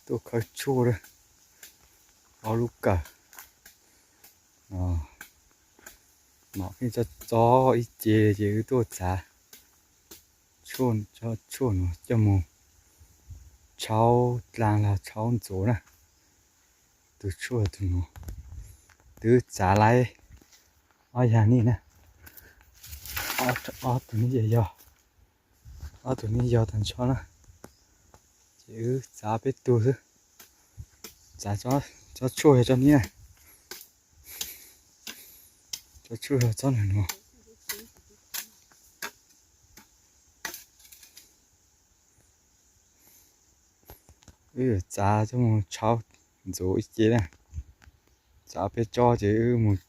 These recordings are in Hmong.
Tuaj khawb tshuaj lawm, ob lub kawm. Mam pheej tso tso ib ce ces wb tuaj txav tshuaj, tshuaj no coj mus tshaub dlaag los tshaub ntxuav na. Tus tshuaj tus no twb txav laib ob yag nej na. Ob tug nej yog, ob tug nej yog tag nrho na. Ces wb txav peb tug xwb. Txav tsob tshuaj yog tsob nej na. Tsob tshuaj yog tsob no. Wb yuav txav coj mus tshaub ntxuav ib ce na. Txav peb tsob ces wb mus,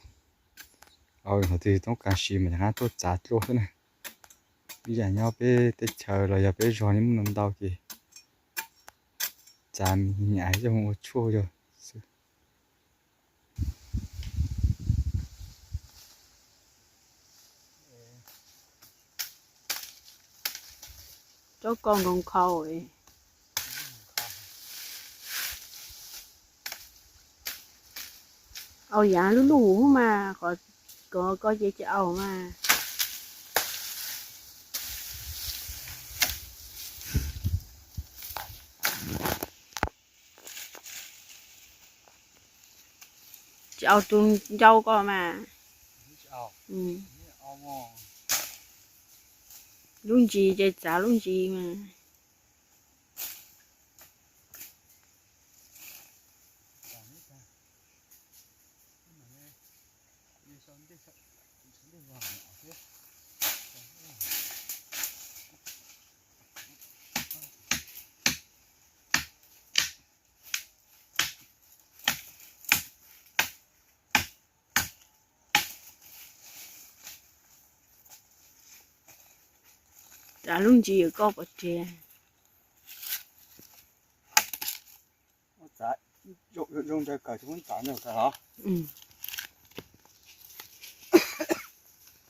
qhov twg toob kas siv mas rov qab tuaj txav dlua xwb na. Ib yam nyob peb teb chaws los yog peb zos li muaj ntau ces txav me nyuam coj mus ua tshuaj yog xwb. Tsob ko nkoos khau. Au yaav lub lub huv mas, qhov ko ces tsis au mas. Tsis au tus ncau ko mas. Lub ntsis ces txav lub ntsis mas. Txav lub ntsis yuav koj pov tseg. Txav zoo ntawd kawm tsis muab txav ntawd kawm los?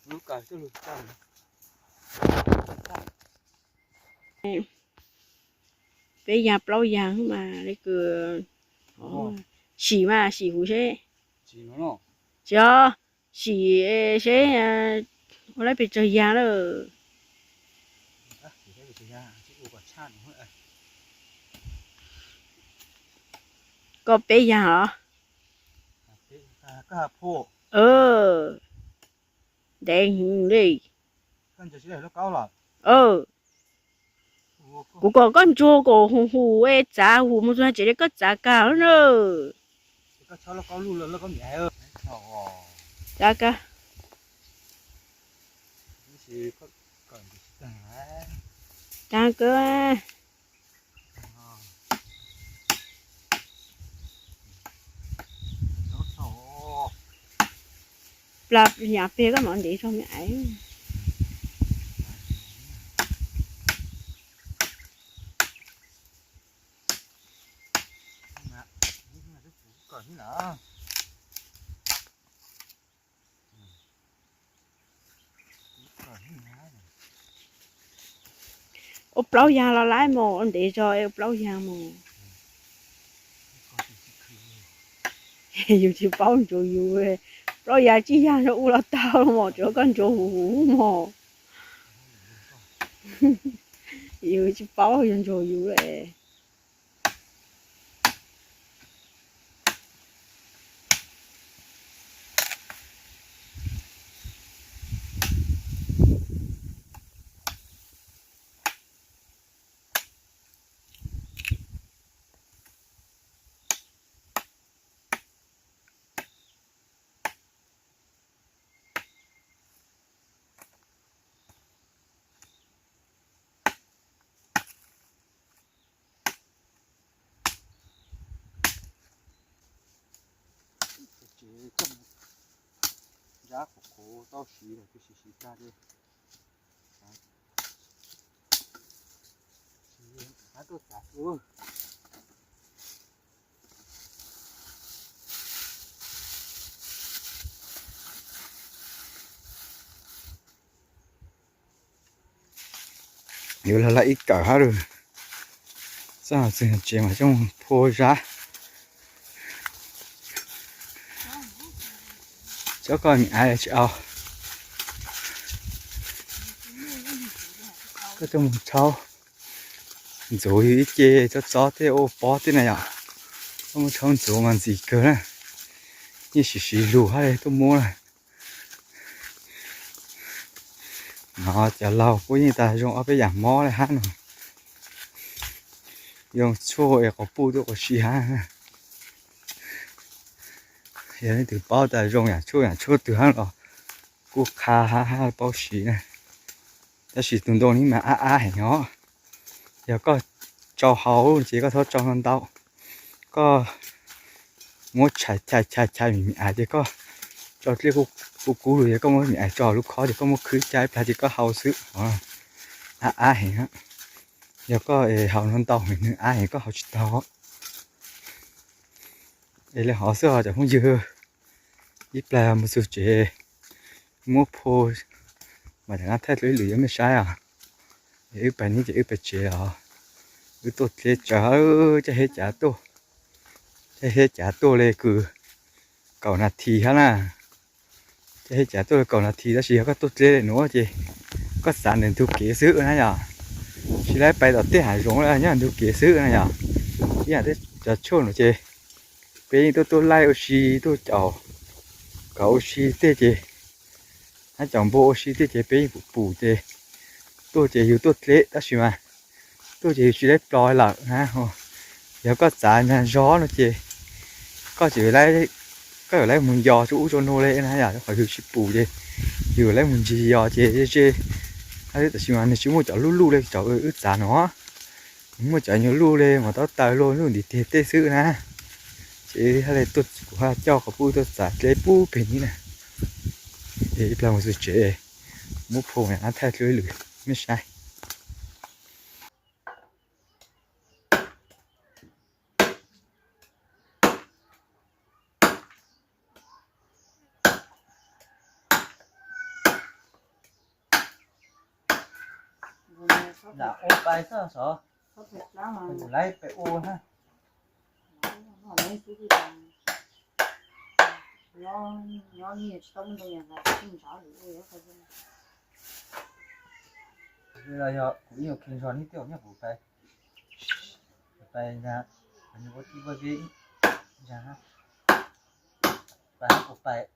Lub kawm coj lug txav. Peb yag plaub yag mas le kws sim mas sim huv seb. Tsis os, sim seb ua lab pes tsawg yag lawm. Koj peb yag os? Ntev heev li. Kuv kom koj ntsuag kom huv huv es txav huv mus txog tsev li koj txav kag na. Txav kag. Tag kawg. Pla nyam peg koj mov ntev zog me aiv. Ua plaub yag los laib mog, ua ntev zog ua plaub yag mog. Yus tsis paub ntsuas yus, plaub yag tsib yag zoo ua los tau mog, tsuav koj ntsuas huv huv mog. Yus tsis paub yus ntsuas yus lawm. Tsev coj mus zab qhuav qhuav tau siv lawm, twb siv siv tag li. Siv qab tuaj txav xwb. Yuav lag lag ib kawm hab lawm. Txog tsev mas coj mus phua zab. Coj koj me aiv tsis au. Koj coj mus rhaub ntxuav yus ib ce txob txob tej ua pob tej na yom. Koj mus rhaub ntxuav mas ntxim kawg na. Yeej siv siv lug hab tuaj muab na. No cov laug kuj yeej tas zoo ob peb yam mob li hab no. Yoo tshuaj es quas puj tuaj quas si hab. Yog leej twg paub tas zoo yam tshuaj yam tshuaj twg hab los kuj qha hab hab paub siv na. Tab sis tus ntoo ni mas ab ab heev os. Yog koj tsau hau ces koj txhob tsau ntau ntau. Koj muab chais chais chais chais me me aiv ces koj tsau dlej kub kub lug, yog koj muab me me aiv tso lub khob ces koj muab khwb ca ib plag ces koj hau xwb. Ab ab heev. Yog koj hau ntau ntau heev nws ab heev koj hau tsis tau. Es li hov xwb os cov phooj ywg, ib plag mus txug tsev muab phua mas cov nab thaij dlua ib lwm yuav mej saib os. Es wb pais neb ces wb pais tsev os. Wb tuaj dleb tsawv, caij hiab cav tuaj, caij hiab cav tuaj li kws kaum nas this hab na. Caij hiab cav tuaj li kaum nas this tab sis yog koj tuaj dleb li nuav ces koj txav ntawm ntug kev xwb na yom. Tsis laib pais tom tej hav zoov, nyob ntug kev xwb na yom. Ib yam tej cov tshuaj nuav ces peb yeej tuaj tuaj laij ua si, tuaj caum kauv ua si tej ces, hab caum npua ua si tej ces peb yeej pum pum ces tuaj ces yus tuaj dleb tab sis mas tuaj ces yus tsis laib plo lawm na. Yog koj txav nyag zog no ces koj tseem, koj yuav laib mus yos rua ub rua nuav li na yom, qhov yus tsis pum ces yus laib mus ntsig yos ces ze ze. Tab sis mas nws tsis muaj cov luj luj li cov wb txav no, nws muaj cov nyuag luj li mas taub taw luaj luj ntiv teg tej xwb na. Ces hab li tuaj kuv hab coj quas puj tuaj txav dleb pub peg nib na. Es ib plag mus txug tsev muab phua nab thaij dlua ib lwm mej saib. Lam ua pais xwb os. Laib pais ua hab. Los yog kuv ib nyuag kheej zog nib twb nyuag kuv pais, pais ntag, kuv ua tib ua zeb ntag, pais hab kuv pais.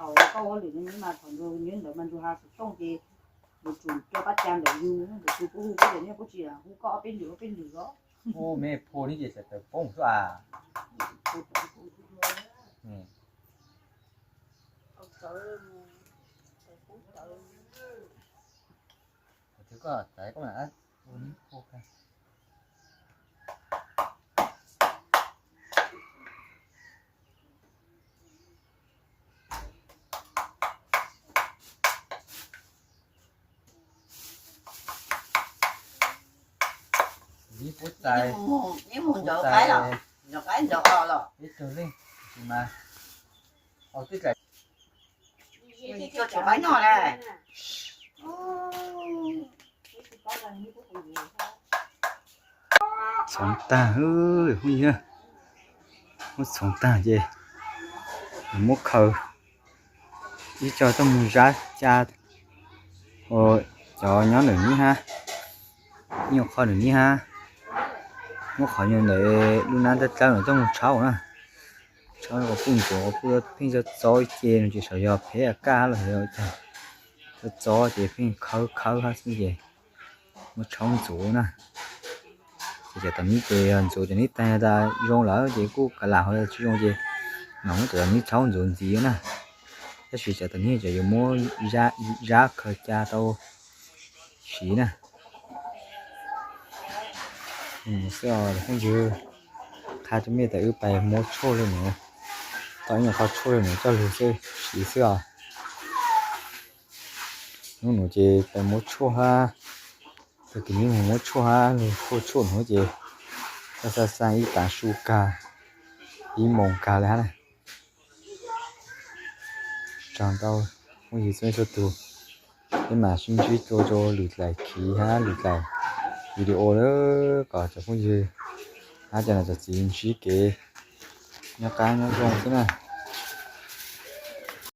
Thaum koj ua lwm nws mas thaum ntawd nyob ntawd mas ntsuag has xov tooj ces nws tsum coj pab cag ntawm yus, ntawm tus kuj hu koj ces nws kuj tsis hu koj ob peb lwm ob peb lwm os. Hu me phua nib ces sawv daws poob xwb as. Neb mus ntawd qaib los, ntawd qaib ntawd os los. Ib tug leej, tab sis mas, au, twb txais, tsis tshua tshuav qaib noj na. Txhoov tag, phooj ywg, muab txhoov tag ces muab khaws ib co tuaj mus zab ca, cov nyob ntawm nib hab, nyuag qhov ntawm nib hab, muab qhov nyuag ntawm lub nab dawb dawb no tuaj mus tshaub na. Tshaub quas puj ntxuav, quas puj pheej txob txob ib ce no ces xyov yog pheb a kaj los yog cas, txob txob ces pheej khawb khawb hab xwb ces muab tshaub ntxuav na. Ces cov tau nib ces yog ntxuav cov nib tag tas zoo lawm ces kuj kav lam, ho yog tsis zoo ces mam muab cov tau nib tshaub ntxuav ntxiv na. Tab sis cov tau nib ces yuav muab zab khaws ca tau siv na. Xwb os phooj ywg, qha rua mej tas wb pais muab tshuaj li nuav, tau ib nyuag qho tshuaj li nuav coj lug siv xwb os. Hnub nuav ces pais muab tshuaj hab, tag kis neb mus muab tshuaj hab lug phua tshuaj nuav ces xa xa xa ib tav su kag, ib moos kag li hab na. Tsaug ntau phooj ywg txhua leej txhua tus, peb mam sib ntsib dua rau lwm daim khiv hab lwm daim video lawm, kom cov phooj ywg hab cov nam cov txiv ntsib kev nyob qab nyob zoo xwb na.